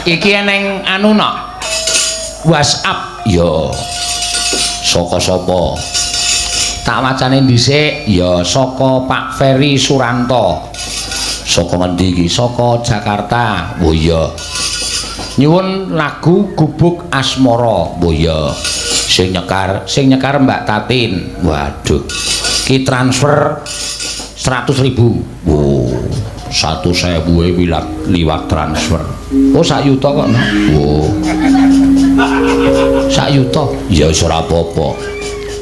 Iki eneng anu no. WhatsApp. Ya. Saka sapa? Tak wacane dhisik. Ya, saka Pak Ferry Suranto. Saka ngendi iki? Saka Jakarta. Oh iya. Nyuwun lagu Gubuk Asmara. Oh iya. Sing nyekar Mbak Tatin. Waduh. Ki transfer 100.000. Oh, 100.000 e liwat transfer. Oh, sak yuta kok, no? Oh. Sak yuta. Ya wis ora apa-apa.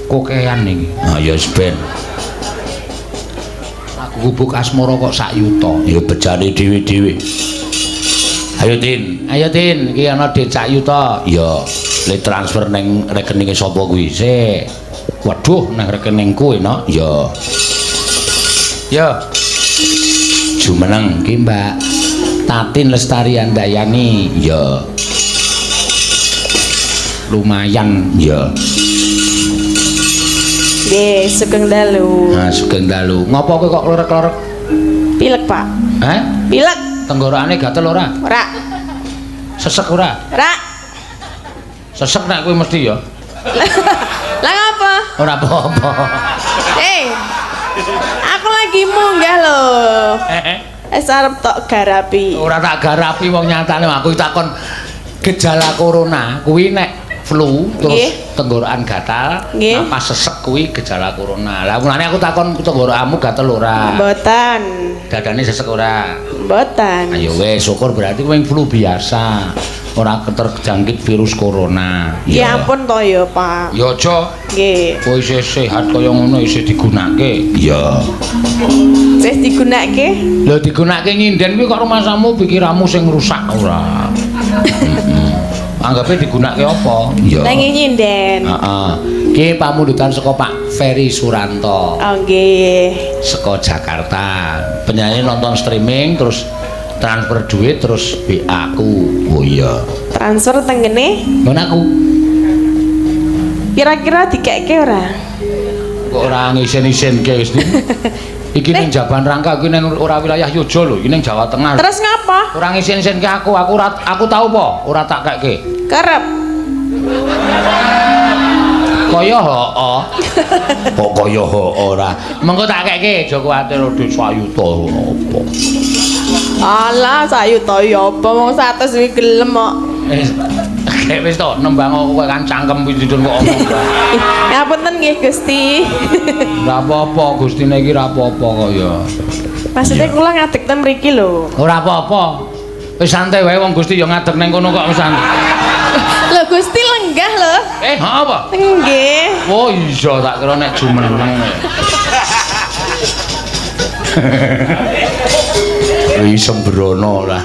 Kokean iki. Ha ya wis ben. Lagu Gubuk Asmara kok sak yuta. Ya bejane dhewe-dhewe. Ayo Tin, ayo Tin, iki ana dhuwit sak yuta. Ya, le transfer ning rekeninge sapa kuwi? Sik. Waduh, nang rekeningku no. Ya. Ya. Jumeneng ki Mbak Tatin Lestari Andayani. Ya. Lumayan, ya. Nggih, sugeng dalu. Nah, sugeng dalu. Ngopo kowe kok klorek-klorek? Pilek, Pak. Heh? Pilek. Tenggorokane gatel ora? Ora. Sesek ora? Ora. Sesek nek kowe mesti ya. Lah ngapa? Ora apa-apa. Eh. Aku lagi munggah lho. Eh, Wis arep tok garapi. Ora tak garapi, wong nyatane aku takon gejala corona kuwi nek flu terus tenggorokan gatal, napas sesek kuwi gejala corona. Lah mulane aku takon tenggorokanmu gatel ora? Mboten. Dadane sesek ora? Mboten. Ayo wis syukur, berarti kowe flu biasa. Ora terjangkit virus corona. Ya ampun to ya, Pak. Ya aja. Nggih. Kowe isih sehat kaya ngono isih digunake. Iya. Wis digunake? Lho, digunake nyinden kuwi kok rumasamu pikiranmu sing rusak ora? Heeh. Anggape digunake apa? Iya. Lah nggih nyinden. Heeh. Ki pamundutan saka Pak Ferry Suranto. Oh nggih. Saka Jakarta. Penyanyi nonton streaming terus transfer duit terus WA aku. Oh iya. Transfer tenggene Ngono aku. Kira-kira dikekke ora? Kok ora ngisin-isinke wis. Iki ning Jaban Rangka, iki ning ora wilayah Yojo lho, iki ning Jawa Tengah. Terus ngapa? Ora ngisin-isinke aku, aku ora, aku tau apa? Ora tak kekke. Kerep. Kaya hooh. Kok kaya hooh ora. Mengko tak kekke, aja kuwatir, dhuwit sayuta apa. Alah, sayuta ya apa, wong 100 kuwi gelem kok. Wis kayak wis to, nembang kowe kan cangkem kuwi didun kok omong. Ih, ngapunten nggih Gusti. Ora apa-apa, Gustine iki ora apa-apa kok ya. Maksudnya kula ngadeg ten mriki lho. Ora apa-apa. Wis santai wae, wong Gusti ya ngadeg ning kono kok, wis santai. Lho, Gusti lenggah lho. Eh, ha apa? Nggih. Oh iya, tak kira nek jumeneng. Wih, sembrono lah.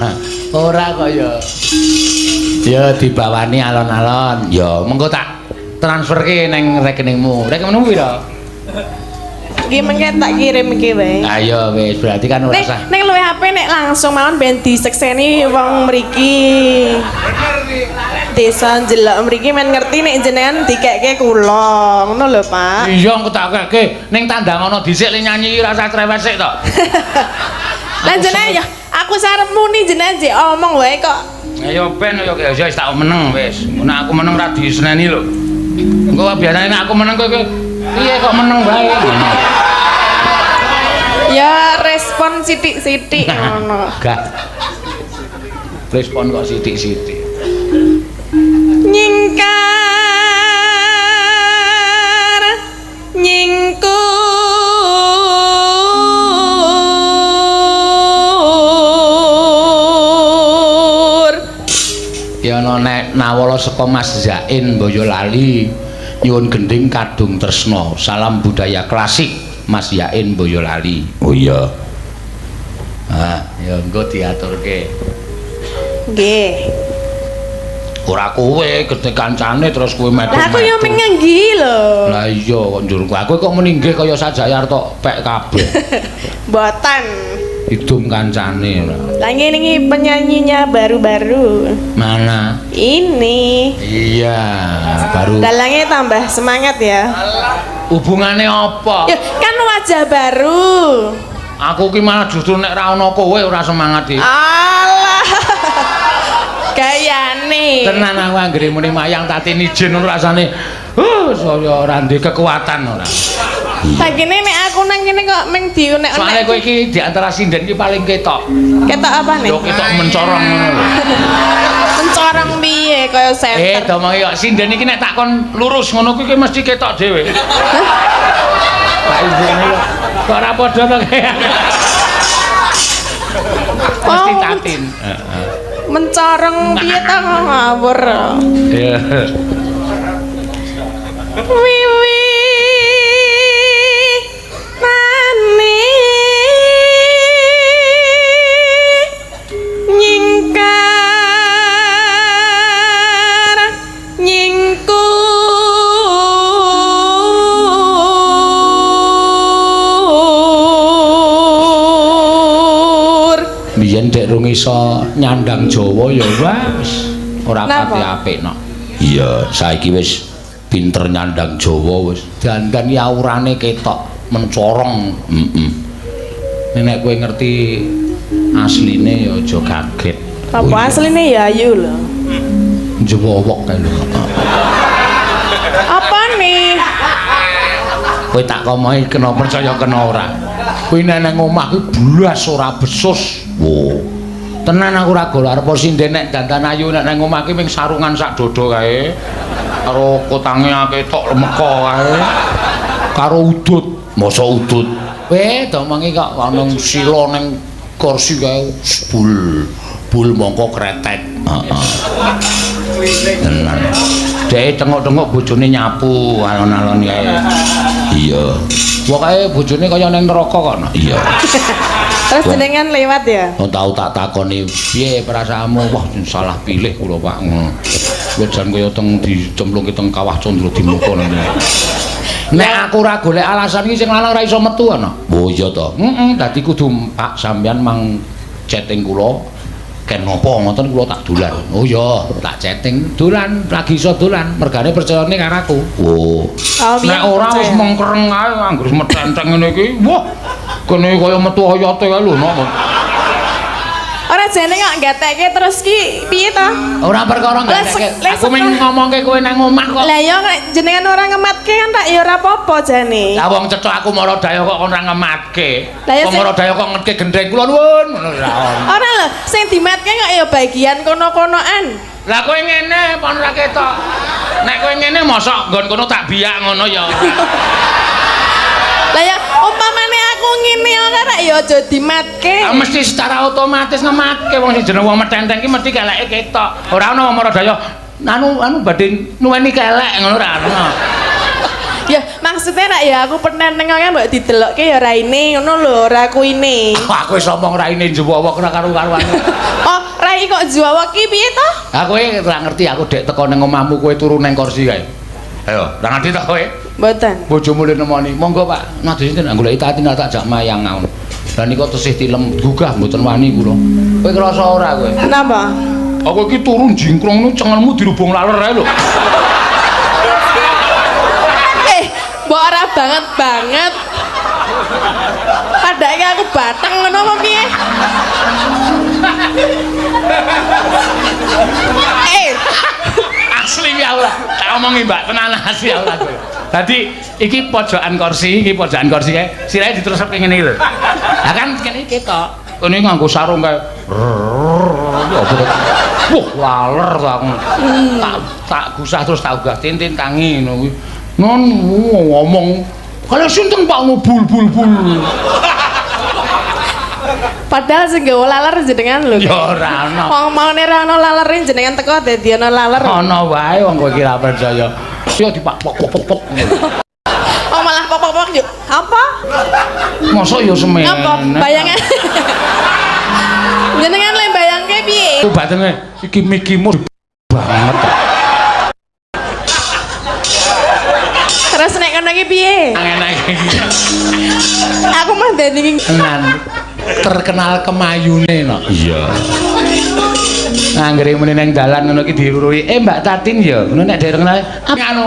Ora kok ya. Ya dibawani alon-alon. Ya mengko tak transferke ning rekeningmu. Rekeningmu pira? Nggih, mengke tak kirim iki wae. Ayo wis, berarti kan ora Nek usah. Nek luwih apik nek langsung mawon ben disekseni wong mriki. Desa njelok mriki men ngerti nek jenengan dikekke kula. Ngono lho, Pak. Iya, engko tak keke ning tandang ana dhisik, le nyanyi ora usah cerewet sik to. Lah jenengan ya aku sarep muni, jenengan jek omong wae kok. Ayo ben yo ya wis tak meneng wis. Nek aku meneng ra diseneni lho. Engko biasane nek aku meneng kowe piye kok meneng wae. Ngono. Ya respon sithik-sithik ngono. Gak. Respon kok sithik-sithik. Nyingkar nyingkur. Ya ana nek nawala saka Mas Zain Boyolali, nyuwun gending Kadung Tresna. Salam budaya klasik, Mas Yain Boyolali. Oh iya. Ah, ya engko diaturke. Nggih. Ora kowe gedhe kancane terus kowe metu. Lah aku yo menganggi lho. Lah iya kok njur aku kok muni nggih kaya sajayar tok pek kabeh. Mboten. Idum kancane ora. Lah ngene iki penyanyinya baru-baru. Mana? Ini. Iya, baru. Dalangnya tambah semangat ya. Hubungane apa? Ya kan wajah baru. Aku ki malah justru nek ra ono kowe ora semangat iki. Alah. Gak piye? Tenan aku anggere muni mayang Tatin ijen ngono rasane saya ora ndek kekuatan ora. Sakine nek aku nang kene kok meng diunek-unek. Soale kowe iki di antara sinden iki paling ketok. Ketok apa nih? Yo ketok mencorong ngono lho. Mencorong piye kaya senter. Domongi kok sinden iki nek takon lurus ngono kuwi mesti ketok dhewe. Pak ibune kok kok ora padha to kaya. Mesti Oh, Tatin. Heeh. Mencorong piye ta kok ngawur. Iya. Wiwi nane nyingkar nyingkur. Biyen dek rung iso nyandang Jawa ya wis ora pati apik no. Iya, saiki wis pinter nyandang Jawa wis. Dandan ki aurane ketok mencorong. Heeh. Nek kowe ngerti asline ya aja kaget. Apa asline ya ayu lho. Jewowok kae lho. Apa nih? Kowe tak komohi kena percaya kena ora. Kuwi nek nang omah kuwi blas ora besus. Wo. Tenan aku ora gol arep sinden nek dandan ayu nek nang omah ki ming sarungan sak dodo kae. Karo kotange ketok lemeka kae. Karo udut. Masa udut. Kowe domongi kok ana sila ning kursi kae bul. Bul mongko kretek. Heeh. Tenan. Dhek tengok-tengok bojone nyapu alon-alon kae. Iya. Pokoke bojone kaya ning neraka kono. Iya. Terus jenengan lewat ya? Oh, tau tak takoni piye perasaanmu? Wah, salah pilih kula, Pak. Ngono. Kula jan kaya teng dicemplungke teng kawah Candra Dimuka ngene. Nek aku ora golek alasan iki sing lanang ora iso metu ana. Oh iya to. Heeh, dadi kudu Pak sampean mang chatting kula ken napa ngoten kula tak dolan. Oh iya, tak chatting dolan, lagi iso dolan, mergane percayane karo aku. Oh. Oh, Nek ora wis mengkereng ae anggere metenteng ngene iki. Wah, kene kaya metu oyote kae lho, nok. Ora jane kok gatekke terus ki piye to? Ora perkara gatekke. Aku mung ngomongke kowe nang omah kok. Lah ya nek jenengan ora ngematke kan tak ya ora apa-apa jane. Lah wong cethok aku maradaya kok ora ngematke. Lah ya Wong maradaya kok ngetke gendheng kula nuwun ngono ora ono. Ora lho, sing dimatke kok ya bagian kono-konoan. Lah kowe ngene apa ora ketok? Nek kowe ngene mosok nggon kono tak biak ngono ya. Lah ya umpamane aku ngene ora rak ya aja dimatke. Ah, mesti secara otomatis ngematke wong sing jeneng wong metenteng ki mesti keleke ketok. Ora ono wong maradaya anu anu badhe nuweni kelek ngono ora ono. Ya maksudnya rak ya aku penenteng kan mbok didelokke ya raine ngono lho, ora kuine. Aku wis omong raine njewowok ora karo-karuan. Oh, rai kok juwawok ki piye to? Aku ora ngerti aku dek teko ning omahmu kowe turu ning kursi kae. Ayo, ora ngerti ta kowe? Mboten. Bojomu le nemoni. Monggo Pak, nadhe sinten goleki Tatin tak jak mayang ngono. Lah niku tesih tilem gugah mboten wani kula. Kowe krasa ora kowe? Napa? Aku iki turu jingkrong nu cengelmu dirubung laler ae lho. Mbok ora banget banget. Padake aku bateng ngono apa piye? Asli ya ora. Tak omongi Mbak, tenan asli ya ora kowe. Dadi iki pojokan kursi, iki pojokan kursi kae. Sirahe diterusake ngene iki lho. Lah kan kene ketok. Kene nganggo sarung kae. Wah, laler to aku. Tak gusah terus tak ugah tintin tangi ngono kuwi. Non ngomong kalau sinten Pak ngobul bul bul. Padahal sing gawa laler jenengan lho. Ya ora ana. Wong maune ora ana lalere jenengan teko dadi ana laler. Ana wae wong kowe iki ora percaya. Ya dipak pok pok pok. Oh malah pok pok pok yuk. Apa? Mosok ya semene. Apa bayangan? Jenengan le bayangke piye? Ku batene iki mikimu banget. Terus nek kono iki piye? Enak iki. Aku mah dadi tenan. Terkenal kemayune no. Iya. Anggere muni nang dalan ngono iki dirurui, Mbak Tatin ya. Ngono nek dereng kenal anu.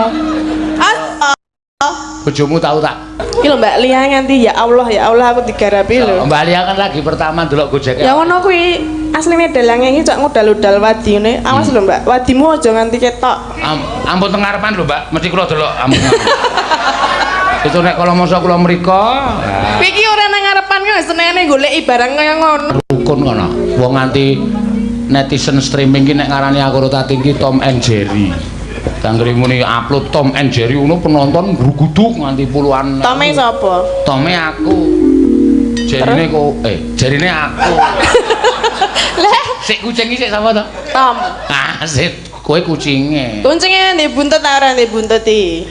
Bojomu tau tak. Iki lho, Mbak Lia nganti ya Allah, ya Allah, aku digarapi lho. Mbak Lia kan lagi pertama ndelok Gojek. Ya ngono kuwi asline dalange iki cok ngudal-udal wadi ngene. Awas lho, Mbak, wadimu aja nganti ketok. Ampun teng ngarepan lho, Mbak, mesti kula delok ampun. Itu nek kala masa kula mriko, nah, Kowe iki ora nang ngarepan kok senengane goleki barang kaya ngono. Rukun kono. Wong nganti netizen streaming ki nek ngarani aku karo Tatin ki Tom and Jerry. Tanggere muni upload Tom and Jerry ngono, penonton gruguduk nganti puluhan. Tome sapa? Tome aku. Jerine kok jerine aku. Lah, Sik, kucing iki sik sapa to? Tom. Ah, sik kowe kucinge. Kuncinge ndek buntut ta ora ndek buntut iki?